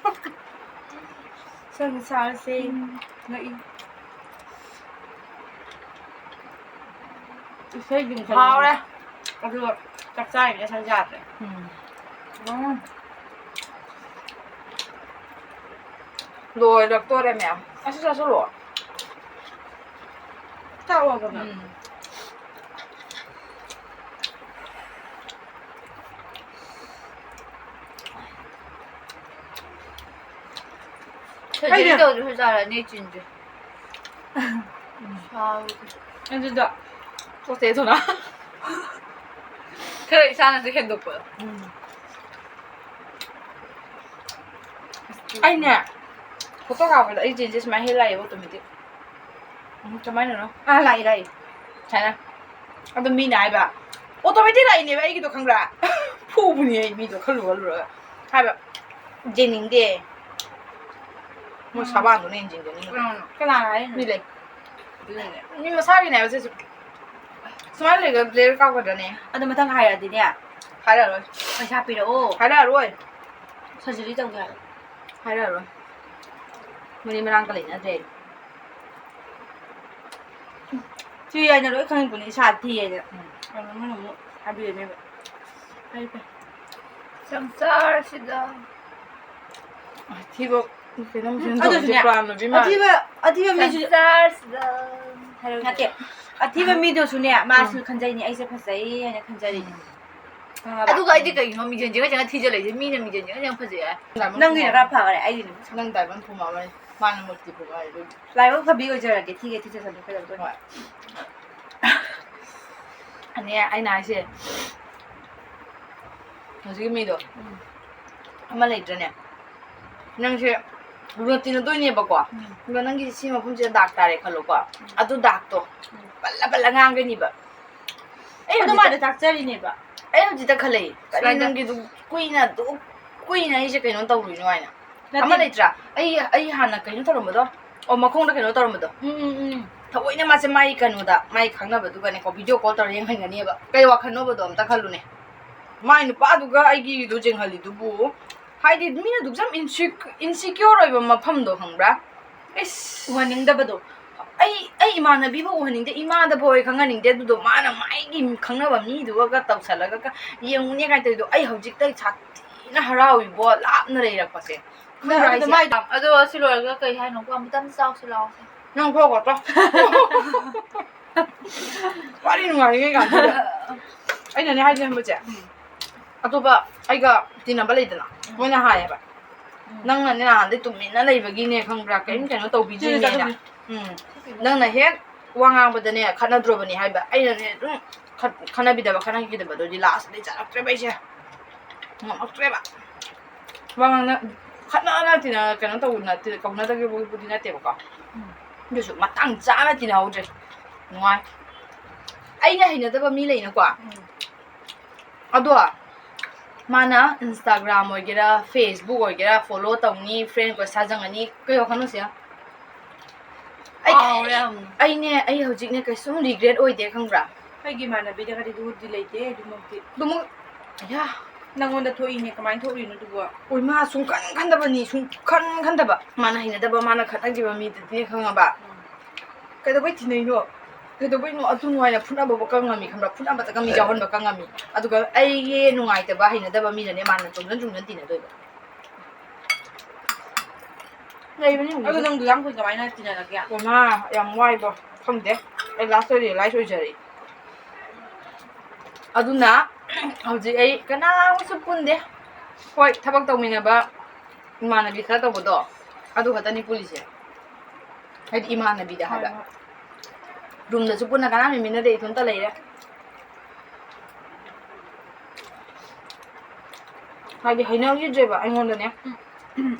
ꯁꯪꯁꯥꯔꯁꯦ ꯎꯝ꯫ ꯉꯛꯏ꯫ ꯏꯁꯩ ꯑꯗꯨꯝ ꯁꯛꯂꯛꯑꯣ꯫ ꯍꯥꯎꯔꯦ꯫ ꯑꯗꯨꯒ ꯆꯥꯛ ꯆꯥꯔꯤꯉꯩ ꯁꯪ ꯌꯥꯗ꯭ꯔꯦ꯫ ꯎꯝ꯫ ꯎꯝ꯫ ꯂꯣꯏꯔꯛꯇꯣꯔꯦ ꯃꯌꯥꯝ꯫ ꯑꯁꯤ ꯆꯥꯁꯤꯜꯂꯣ꯫ ꯆꯥꯛ ꯂꯣꯏꯔꯕꯣ ꯅꯪ? ꯎꯝ꯫ ꯁꯔꯖꯔꯤ ꯑꯩꯅ ꯇꯧꯗ꯭ꯔꯁꯨ ꯆꯥꯔꯅꯤ ꯆꯤꯟꯁꯦ꯫ ꯁꯥꯕꯗꯤ꯫ ꯑꯗꯨꯗ ꯊꯣꯛꯁꯦ ꯊꯣꯛꯂꯛ꯫ ꯈꯔ ꯏꯁꯥꯅꯁꯨ ꯍꯦꯟꯗꯣꯛꯄꯗꯣ꯫ ꯎꯝ꯫ ꯑꯩꯅꯦ, ꯐꯣꯇꯣ ꯀꯥꯞꯄꯗ ꯑꯩ ꯆꯤꯟꯁꯦ ꯁꯨꯃꯥꯏꯅ ꯍꯦꯛ ꯂꯥꯛꯑꯦꯕ automatic꯫ ꯎꯝ, ꯀꯃꯥꯏꯅꯅꯣ? ꯑꯥ, ꯂꯥꯛꯏ, ꯂꯥꯛꯏ꯫ ꯁꯨꯃꯥꯏꯅ꯫ ꯑꯗꯣ ꯃꯤꯅ ꯍꯥꯏꯕ, automatic ꯂꯥꯛꯏꯅꯦꯕ ꯑꯩꯒꯤꯗꯣ, ꯈꯪꯕ꯭ꯔꯥ? ꯐꯨꯕꯅꯦ ꯑꯩ ꯃꯤꯗꯣ, ꯈꯜꯂꯨ ꯈꯜꯂꯨꯔꯒ꯫ ꯍꯥꯏꯕ, ꯌꯦꯡꯅꯤꯡꯗꯦ꯫ ꯃꯣꯏ ꯎꯝ꯫ ꯁꯕꯥꯟꯗꯨꯅ ꯍꯦꯟꯅ ꯌꯦꯡꯖꯅꯤꯡꯉꯤ꯫ ꯀꯅꯥꯅꯣ? ꯀꯅꯥꯅ ꯍꯥꯏꯔꯤꯅꯣ? ꯃꯤ ꯂꯩ꯫ ꯑꯗꯨꯅꯅꯦ꯫ ꯃꯤ ꯃꯁꯥꯒꯤꯅꯦ ꯍꯥꯏꯕ ꯁꯤꯁꯨ꯫ ꯁꯨꯃꯥꯏꯅ ꯂꯩꯒ-, ꯂꯩꯔ ꯀꯥꯞꯀꯗ꯭ꯔꯅꯦ? ꯑꯗꯣ ꯃꯊꯪ ꯍꯥꯏꯔꯛꯑꯗꯤꯅꯦ, ꯍꯥꯏꯔꯛꯑꯔꯣꯏ꯫ ꯄꯩꯁꯥ ꯄꯤꯔꯛꯑꯣ꯫ ꯍꯥꯏꯔꯛꯑꯔꯣꯏ꯫ ꯁꯔꯖꯔꯤ ꯇꯧꯒꯦ ꯍꯥꯏꯔꯣ꯫ ꯍꯥꯏꯔꯛꯑꯔꯣꯏ꯫ ꯃꯔꯤ ꯃꯔꯥꯡꯒ ꯂꯩꯅꯗ꯭ꯔꯦ꯫ ꯊꯤ ꯍꯥꯏꯅ ꯂꯣꯏ ꯈꯪꯉꯤꯄꯣꯠꯅꯤ, ꯏꯁꯥ ꯊꯤ ꯍꯥꯏꯅ꯫ ꯎꯝ꯫ ꯑꯗꯣ ꯃꯣꯏꯅ ꯑꯃꯨꯛ ꯍꯥꯏꯕꯤꯔꯅꯦꯕ꯫ ꯐꯩ, ꯐꯩ꯫ ꯁꯪꯁꯥꯔꯁꯤꯗ꯫ ꯑꯊꯤꯕ ꯀꯩꯅꯣꯝ ꯁꯤꯟ ꯑꯗꯨꯁꯨꯅꯦ, ꯇꯧꯔꯤꯁꯦ ꯄ꯭ꯔꯥꯟ ꯅꯨꯄꯤ ꯃꯥꯜꯂꯦ꯫ ꯑꯊꯤꯕ, ꯑꯊꯤꯕ ꯃꯤꯁꯨ ꯁꯪꯁꯥꯔꯁꯤꯗ꯫ ꯍꯥꯏꯔꯛꯑꯣ꯫ ꯅꯠꯇꯦ, ꯑꯊꯤꯕ ꯃꯤꯗꯨꯁꯨꯅꯦ, ꯃꯥꯁꯨ ꯎꯝ꯫ ꯈꯟꯖꯩꯅꯦ, ꯑꯩꯁꯦ ꯐꯖꯩ ꯍꯥꯏꯅ ꯈꯟꯖꯔꯤꯅꯦ꯫ ꯎꯝ꯫ ꯈꯪꯉꯕ? ꯑꯗꯨꯒ ꯑꯩꯗꯤ ꯀꯩꯒꯤꯅꯣ ꯃꯤꯡꯁꯦꯟ ꯌꯦꯡꯉ ꯌꯦꯡꯉ ꯊꯤꯖ ꯂꯩꯁꯦ? ꯃꯤꯅ ꯃꯤꯡꯁꯦꯟ ꯌꯦꯡꯉ ꯌꯦꯡꯉ ꯐꯖꯩ ꯍꯥꯏ꯫ ꯅꯪꯒꯤꯅ ꯈꯔ ꯐꯈꯔꯦ, ꯑꯩꯒꯤꯅ ꯅꯪ diamond ꯐꯨꯝꯃꯛꯑꯃꯅꯤ, ꯃꯥꯅ ꯃꯨꯔꯇꯤ ꯐꯨꯝꯃꯛꯑꯦ ꯑꯗꯨꯒꯤ꯫ ꯂꯥꯏꯕꯛ ꯐꯕꯤ ꯑꯣꯏꯖꯔꯒꯦ, ꯊꯤꯒꯦ ꯊꯤꯖꯁꯅꯨ, ꯀꯩꯗꯧꯗꯣꯏꯅꯣ? ꯍꯣꯏ꯫ ꯑꯅꯦ, ꯑꯩꯅ ꯍꯥꯏꯁꯦ, ꯍꯧꯖꯤꯛꯀꯤ ꯃꯤꯗꯣ, ꯎꯝ꯫ ꯑꯃ ꯂꯩꯇ꯭ꯔꯅꯦ? ꯅꯪꯁꯦ ꯂꯨꯅ ꯇꯤꯟꯅꯗꯣꯏꯅꯦꯕꯀꯣ꯫ ꯎꯝ꯫ ꯑꯗꯣ ꯅꯪꯒꯤ ꯁꯤ ꯃꯐꯝꯁꯤꯗ ꯗꯥꯛ ꯇꯥꯔꯦ ꯈꯜꯂꯣꯀꯣ꯫ ꯎꯝ꯫ ꯑꯗꯨ ꯗꯥꯛꯇꯣ ꯎꯝ꯫ ꯄꯜꯂ ꯄꯜꯂ ꯉꯥꯡꯒꯅꯤꯕ꯫ ꯑꯩ ꯑꯗꯨ ꯍꯧꯖꯤꯛꯇ ꯃꯥꯅ ꯇꯥꯛꯆꯔꯤꯅꯦꯕ꯫ ꯑꯩ ꯍꯧꯖꯤꯛꯇ ꯈꯜꯂꯛꯏ, ꯀꯔꯤ ꯁꯨꯃꯥꯏꯅ ꯅꯪꯒꯤꯗꯨ ꯀꯨꯏꯅ ꯑꯗꯨꯛ ꯀꯨꯏꯅ ꯑꯩꯁꯦ ꯀꯩꯅꯣ ꯇꯧꯔꯨꯏꯅꯣ ꯍꯥꯏꯅ꯫ ꯅꯠꯇꯦ꯫ ꯑꯃ ꯂꯩꯇ꯭ꯔꯥ? ꯑꯩ, ꯑꯩ ꯍꯥꯟꯅ ꯀꯩꯅꯣ ꯇꯧꯔꯝꯕꯗꯣ? ꯑꯣ, ꯃꯈꯣꯡꯗ ꯀꯩꯅꯣ ꯇꯧꯔꯝꯕꯗꯣ? ꯎꯝ, ꯎꯝ, ꯎꯝ꯫ ꯊꯑꯣꯏꯅ ꯃꯥꯁꯦ ꯃꯥꯏ ꯀꯩꯅꯣꯗ, ꯃꯥꯏ ꯈꯪꯅꯕꯗꯨꯒꯅꯦꯀꯣ, video call ꯇꯧꯔ ꯌꯦꯡꯍꯟꯒꯅꯤꯕ꯫ ꯀꯩ ꯋꯥꯈꯜꯅꯣꯕꯗꯣ ꯑꯝꯇ ꯈꯜꯂꯨꯅꯦ꯫ ꯃꯥꯏ ꯅꯨꯄꯥꯗꯨꯒ ꯑꯩꯒꯤꯗꯨ ꯌꯦꯡꯍꯜꯂꯤꯗꯨꯕꯨ, ꯍꯥꯏꯗꯤ ꯃꯤꯅ ꯑꯗꯨꯛ ꯌꯥꯝ insec-, insecure ꯑꯣꯏꯕ ꯃꯐꯝꯗꯣ ꯈꯪꯕ꯭ꯔꯥ? ꯏꯁ꯫ ꯎꯍꯟꯅꯤꯡꯗꯕꯗꯣ꯫ ꯑꯩ ꯑꯩ ꯏꯃꯥꯟꯅꯕꯤꯕꯨ ꯎꯍꯟꯅꯤꯡꯗꯦ, ꯏꯃꯥꯗ ꯐꯥꯎ ꯈꯪꯍꯟꯅꯤꯡꯗꯦ꯫ ꯑꯗꯨꯗꯣ ꯃꯥꯅ ꯃꯥꯒꯤ ꯈꯪꯅꯕ ꯃꯤꯗꯨꯒ ꯇꯧꯁꯜꯂꯒ ꯀ-, ꯌꯦꯡꯉꯨꯅꯦ ꯀꯥꯏꯅ ꯇꯧꯔꯤꯗꯣ, ꯑꯩ ꯍꯧꯖꯤꯛꯇ ꯁꯥꯊꯤꯅ ꯍꯔꯥꯎꯏꯕꯣ, ꯂꯥꯞꯅ ꯂꯩꯔꯛꯄꯁꯦ꯫ ꯈꯪꯕ꯭ꯔꯥ ꯑꯗꯣ ꯍꯥꯏꯁꯦ? ꯃꯥꯏ-, ꯑꯗꯣ ꯑꯁꯤ ꯂꯣꯏꯔꯒ ꯀꯩ ꯍꯥꯏꯅꯣ? ꯑꯃꯨꯛꯇꯪ ꯆꯥꯎꯁꯤ ꯂꯥꯛꯑꯣꯁꯦ꯫ ꯅꯪ ꯊꯣꯛꯈ꯭ꯔꯣ ꯇꯣ꯫ ꯋꯥꯔꯤ ꯅꯨꯡꯉꯥꯏꯔꯤꯉꯩ ꯀꯥꯟꯁꯤꯗ꯫ ꯑꯩꯅꯅꯦ ꯍꯥꯏꯁꯦ ꯈꯪꯕ꯭ꯔꯥ ꯆꯦ? ꯎꯝ꯫ ꯑꯇꯣꯞꯄ ꯑꯩꯒ ꯇꯤꯟꯅꯕ ꯂꯩꯗꯅ, ꯎꯝ꯫ ꯃꯣꯏꯅ ꯍꯥꯏꯌꯦꯕ, ꯎꯝ꯫ "ꯅꯪꯅꯅꯦ ꯅꯍꯥꯟꯗꯩ ꯇꯨꯃꯤꯟꯅ ꯂꯩꯕꯒꯤꯅꯦ ꯈꯪꯕ꯭ꯔꯥ, ꯀꯔꯤꯝ ꯎꯝ꯫ ꯀꯩꯅꯣ ꯇꯧꯕꯤꯗ꯭ꯔꯤꯅꯦꯅ꯫ ꯆꯨꯝꯃꯦ, ꯆꯨꯝꯃꯦ꯫ ꯎꯝ꯫ ꯅꯪꯅ ꯍꯦꯛ ꯋꯥ ꯉꯥꯡꯕꯗꯅꯦ ꯈꯠꯅꯗ꯭ꯔꯣꯕꯅꯤ ꯍꯥꯏꯕ꯫ ꯑꯩꯅꯅꯦ ꯑꯗꯨꯝ ꯈꯠ-, ꯈꯠꯅꯕꯤꯗꯕ, ꯈꯠꯅꯈꯤꯗꯕꯗꯣ ꯍꯧꯖꯤꯛ ꯂꯥꯁꯇꯗꯤ ꯆꯠꯂꯛꯇ꯭ꯔꯦꯕ ꯑꯩꯁꯦ꯫ ꯉꯝꯃꯛꯇ꯭ꯔꯦꯕ꯫ ꯋꯥ ꯉꯥꯡꯅ-, ꯈꯠꯅꯅ ꯇꯤꯟꯅ-, ꯀꯩꯅꯣ ꯇꯧꯅ-, ꯀꯧꯅꯗꯕꯕꯨꯗꯤ ꯅꯠꯇꯦꯕꯀꯣ꯫ ꯎꯝ꯫ ꯑꯗꯨꯁꯨ ꯃꯇꯥꯡ ꯆꯥꯅ ꯇꯤꯟꯅꯍꯧꯗ꯭ꯔꯦ꯫ ꯅꯨꯡꯉꯥꯏ꯫ ꯑꯩꯅ ꯍꯩꯅꯗꯕ ꯃꯤ ꯂꯩꯅꯀꯣ꯫ ꯎꯝ꯫ ꯑꯗꯣ ꯃꯥꯅ Instagram ꯑꯣꯏꯒꯦꯔꯥ, Facebook ꯑꯣꯏꯒꯦꯔꯥ, follow ꯇꯧꯅꯤ, friend request ꯊꯥꯖꯪꯉꯅꯤ, ꯀꯩ ꯋꯥꯈꯜꯅꯣ ꯁꯤꯌꯥ? ꯑꯩ, ꯀꯥꯎꯔꯦ ꯌꯥꯝꯅ꯫ ꯑꯩꯅꯦ, ꯑꯩ ꯍꯧꯖꯤꯛꯅꯦ ꯀꯩꯁꯨꯝ regret ꯑꯣꯏꯗꯦ ꯈꯪꯕ꯭ꯔꯥ? ꯑꯩꯒꯤ ꯏꯃꯥꯟꯅꯕꯤꯗꯒꯗꯤ ꯑꯗꯨꯗꯤ ꯂꯩꯇꯦ ꯑꯗꯨꯃꯛꯇꯤ꯫ ꯑꯗꯨꯃꯛ, ꯑꯌꯥ꯫ ꯅꯪꯉꯣꯟꯗ ꯊꯣꯛꯏꯅꯦ, ꯀꯃꯥꯏꯅ ꯊꯣꯛꯏꯅꯣ ꯑꯗꯨꯕꯣ? ꯑꯣꯏ, ꯃꯥ ꯁꯨꯡꯈꯟ ꯈꯟꯗꯕꯅꯤ, ꯁꯨꯡꯈꯟ ꯈꯟꯗꯕ꯫ ꯃꯥꯅ ꯍꯩꯅꯗꯕ, ꯃꯥꯅ ꯈꯠꯅꯈꯤꯕ ꯃꯤꯗꯨꯗꯤꯅꯦ ꯈꯪꯉꯕ? ꯎꯝ꯫ ꯀꯩꯗꯧꯕꯩ ꯇꯤꯟꯅꯩꯅꯣ? ꯀꯩꯗꯧꯕꯩꯅꯣ? ꯑꯗꯨ ꯅꯨꯡꯉꯥꯏꯅ ꯐꯨꯅꯕꯕꯨ ꯀꯪꯉꯝꯃꯤ ꯈꯪꯕ꯭ꯔꯥ? ꯐꯨꯅꯕꯗꯒ ꯃꯤ ꯌꯥꯎꯍꯟꯕ ꯀꯪꯉꯝꯃꯤ꯫ ꯑꯗꯨꯒ ꯑꯩꯒꯤ ꯅꯨꯡꯉꯥꯏꯇꯕ, ꯍꯩꯅꯗꯕ ꯃꯤꯅꯅꯦ ꯃꯥꯅ ꯆꯣꯡꯖꯟ ꯆꯣꯡꯖꯟ ꯇꯤꯟꯅꯗꯣꯏꯕ꯫ ꯂꯩꯕꯅꯤ ꯍꯧꯖꯤꯛꯁꯨ꯫ ꯑꯗꯨ ꯅꯪꯗꯤ ꯌꯥꯝ ꯀꯨꯏ ꯀꯃꯥꯏꯅ ꯇꯤꯟꯅꯔꯛꯀꯦ? ꯃꯃꯥ, ꯌꯥꯝ ꯋꯥꯏꯕꯣ꯫ ꯈꯪꯗꯦ꯫ ꯑꯩ last realize ꯑꯣꯏꯖꯔꯛꯏ꯫ ꯑꯗꯨꯅ ꯍꯧꯖꯤꯛ ꯑꯩ ꯀꯅꯥꯒꯁꯨ ꯄꯨꯟꯗꯦ꯫ ꯍꯣꯏ, ꯊꯕꯛ ꯇꯧꯃꯤꯟꯅꯕ ꯏꯃꯥꯟꯅꯕꯤ ꯈꯔ ꯇꯧꯕꯗꯣ, ꯑꯗꯨ ꯈꯛꯇꯅꯤ ꯄꯨꯜꯂꯤꯁꯦ꯫ ꯍꯥꯏꯗꯤ ꯏꯃꯥꯟꯅꯕꯤꯗ ꯍꯥꯏꯕ꯫ ꯍꯣꯏ, ꯍꯣꯏ꯫ Roomꯗꯁꯨ ꯄꯨꯟꯅ ꯀꯅꯥꯝ ꯂꯩꯃꯤꯟꯅꯗꯦ, ꯏꯊꯟꯇ ꯂꯩꯔꯦ꯫ ꯍꯥꯏꯗꯤ ꯍꯩꯅꯈꯤꯗ꯭ꯔꯦꯕ ꯑꯩꯉꯣꯟꯗꯅꯦ꯫ ꯎꯝ, ꯎꯝ,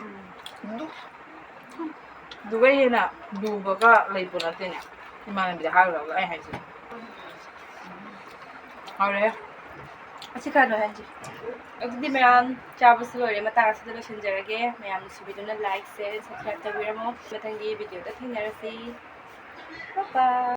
ꯎꯝ꯫ ꯑꯗꯨ-, ꯑꯗꯨꯒ ꯍꯦꯟꯅ ꯂꯨꯕꯒ ꯂꯩꯄꯣ ꯅꯠꯇꯦꯅꯦ꯫ ꯏꯃꯥꯟꯅꯕꯤꯗ ꯍꯥꯏꯔꯨꯔꯒ ꯑꯩ ꯍꯥꯏꯁꯦ꯫ ꯍꯥꯎꯔꯦ꯫ ꯑꯁꯤ ꯈꯔ ꯅꯣꯏꯍꯟꯁꯤ꯫ ꯑꯗꯨꯗꯤ ꯃꯌꯥꯝ ꯆꯥꯕꯁꯨ ꯂꯣꯏꯔꯦ, ꯃꯇꯥꯡ ꯑꯁꯤꯗ ꯂꯣꯏꯁꯤꯟꯖꯔꯒꯦ꯫ ꯃꯌꯥꯝ ꯅꯨꯡꯁꯤꯕꯤꯗꯨꯅ like, share, subscribe ꯇꯧꯕꯤꯔꯝꯃꯣ꯫ ꯃꯊꯪꯒꯤ videoꯗ ꯊꯦꯡꯅꯔꯁꯤ꯫ Bye bye꯫